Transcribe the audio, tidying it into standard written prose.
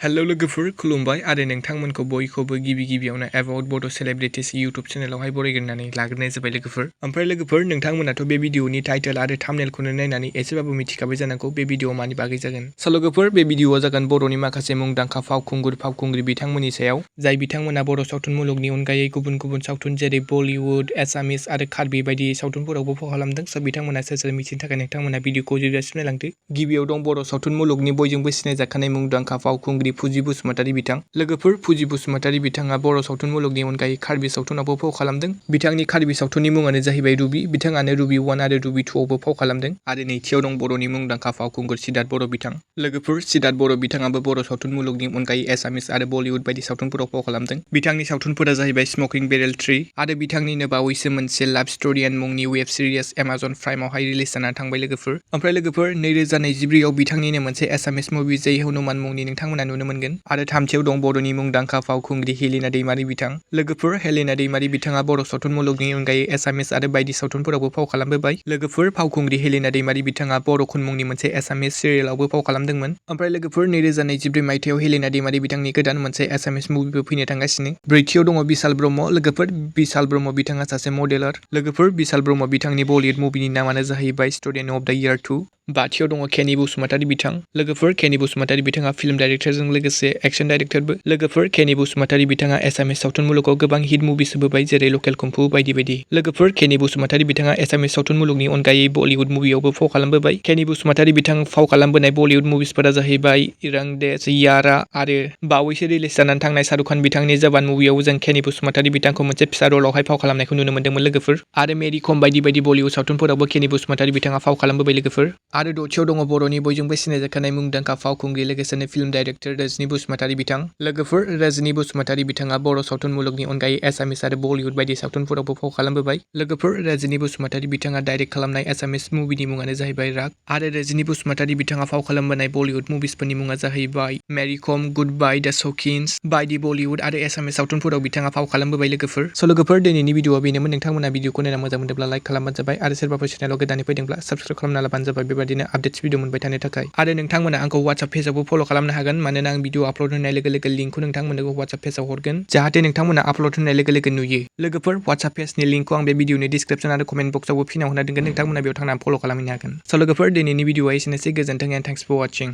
Hello लोगोफोर खुलुमबाय आरो नोंथांमोनखौ बयखौबो गिबियावनो एबाउट बड' सेलिब्रिटिस इउटुब चेनेलावहाय बरायग्रोनानै लाग्रोनाय जाबाय लोगोफोर। ओमफ्राय लोगोफोर नोंथांमोनाथ' बे भिडिअनि टाइटेल आरो थाम्बनेलखौनो नायनानै एसेबाबो मिथिखाबाय जानांगौ बे भिडिअ मानि बागै जागोन। स' लोगोफोर बे भिडिअआ जागोन बर'नि माखासे मुंदांखा फावखुंग्रि बिथांमोननि सायाव जाय बिथांमोना बर' सावथुन मुलुगनि अनगायै गुबुन सावथुन जेरै बलिउड, एसामिस आरो कार्बि बायदि सावथुनफोरावबो फाव खालामदों। स' बिथांमोना सोर मिथिनो थाखाय नोंथांमोना भिडिअखौ जोबजासिम नायलांदो। गिबियाव दं बर' सावथुन मुलुगनि बयजोंबो सिनायजाखानाय मुंदांखा फावखुंग्रि फुजि बसुमतारी बिथां। लोगोफोर फुजि बसुमतारी बिथाङा बर' सावथुन मुलुगनि अनगायै कार्बि सावथुनावबो फाव खालामदों। बिथांनि कार्बि सावथुननि मुङानो जाहैबाय रुबि। बिथाङानो रुबि 1 आरो रुबि 2 आवबो फाव खालामदों। आरो नैथियाव दं बर'नि मुंदांखा फावखुंगुर सिद्धार्थ बर' बिथां। लोगोफोर सिद्धार्थ बर' बिथाङाबो बर' सावथुन मुलुगनि अनगायै एसामिस आरो बलिउड बायदि सावथुनफोराव फाव खालामदों। बिथांनि सावथुनफोरा जाहैबाय स्मकिं बेरेल 3 आरो बिथांनिनो बावैसो मोनसे लाभ स्ट'रियान मुंनि वेब सिरिज एमाजन प्राइमावहाय रिलिज जानानै थांबाय लोगोफोर। ओमफ्राय लोगोफोर 2024 आव बिथांनिनो मोनसे एसामिस मुभि जै हनुमान मुंनि नोंथांमोना नुनो मोनगोन। आरो थामथियाव दं बर'नि मुंदांखा फावखुंग्रि हेलिना दैमारि बिथां। लोगोफोर हेलिना दैमारि बिथाङा बर' सावथुन मुलुगनि अनगायै एसामिस आरो बायदि सावथुनफोरावबो फाव खालामबोबाय। लोगोफोर फावखुंग्रि हेलिना दैमारि बिथाङा बर'खुन मुंनि मोनसे एसामिस सिरियेलावबो फाव खालामदोंमोन। ओमफ्राय लोगोफोर 2024 मायथाइयाव हेलिना दैमारि बिथांनि गोदान मोनसे एसामिस मुभिबो फैनो थांगासिनो। ब्रैथियाव दङ बिशाल ब्रह्म। लोगोफोर बिशाल ब्रह्म बिथाङा सासे मडेलार। लोगोफोर बिशाल ब्रह्म बिथांनि बलिउड मुभिनि नामानो जाहैबाय स्टुडेन्ट अफ द इयार 2। बाथियाव दङ केनि बसुमतारी बिथां। लोगोफोर केनि बसुमतारी बिथाङा फिल्म डाइरेक्टरजों लोगोसे एक्सन डाइरेक्टरबो। लोगोफोर केनि बसुमतारी बिथाङा एसामिस सावथुन मुलुगाव गोबां हिट मुभिस होबोबाय जेरै लकेल कुम्फु बायदि। लोगोफोर केनि बसुमतारी बिथाङा एसामिस सावथुन मुलुगनि अनगायै बलिउड मुभियावबो फाव खालामबोबाय। केनि बसुमतारी बिथां फाव खालामबोनाय बलिउड मुभिसफोरा जाहैबाय इरांदेज, यारा आरो बावैसो रिलिज जानानै थांनाय शाहरुख खान बिथांनि जवान मुभियाव जों केनि बसुमतारी बिथांखौ मोनसे फिसा रलावहाय फाव खालामनायखौ नुनो मोन्दोंमोन लोगोफोर। आरो मेरि कम बायदि बलिउड सावथुनफोरावबो केनि बसुमतारी बिथाङा फाव खालामबोबाय लोगोफोर। आरो दथियाव दङ बर'नि बयजोंबो सिनायजाखानाय मुंदांखा फावखुंग्रि लोगोसेनो फिल्म डाइरेक्टर रजनी बसुमतारी बिथां। लोगोफोर रजनी बसुमतारी बिथाङा बर' सावथुन मुलुगनि अनगायै एसामिस आरो बलिउड बायदि सावथुनफोरावबो फाव खालामबोबाय। लोगोफोर रजनी बसुमतारी बिथाङा डाइरेक्ट खालामनाय एसामिस मुभिनि मुङानो जाहैबाय राग। आरो रजनी बसुमतारी बिथाङा फाव खालामबोनाय बलिउड मुभिसफोरनि मुङा जाहैबाय मेरि कम, गुड बाय, द शौकीन्स बायदि बलिउड आरो एसामिस सावथुनफोराव बिथाङा फाव खालामबोबाय लोगोफोर। स' लोगोफोर दिनैनि भिडिअआ बेनोमोन। नोंथांमोना भिडिअखौ नायना मोजां मोनदोंब्ला लाइक खालामबानो जाबाय आरो सोरबाफोर चेनेलाव गोदानै फैदोंब्ला साबस्क्राइब खालामना लाबानो जाबाय बेबायदिनो आपडेट्स भिडिअ मोनबाय थानो थाखाय। आरो नोंथांमोना आंखौ वाट्सएप पेजावबो फल' खालामनो हागोन मानोना आं भिडिअ आपल'ड होनाय लोगो लिंकखौ नोंथांमोननो वाट्सएप पेजाव हरगोन जाहाथे नोंथांमोना आपल'ड होनाय लोगो नुयो। लोगोफोर वाट्सएप पेजनि लिंकखौ आं बे भिडिअनि डिसक्रिपसन आरो कमेन्ट बक्सआवबो फिनाव होना दोनगोन। नोंथांमोना बेयाव थांनानै फल' खालामहैनो हागोन। स' लोगोफोर दिनैनि भिडिअआ एसेनोसै। गोजोन्थों एन्ड थेंक्स फर वाचिं।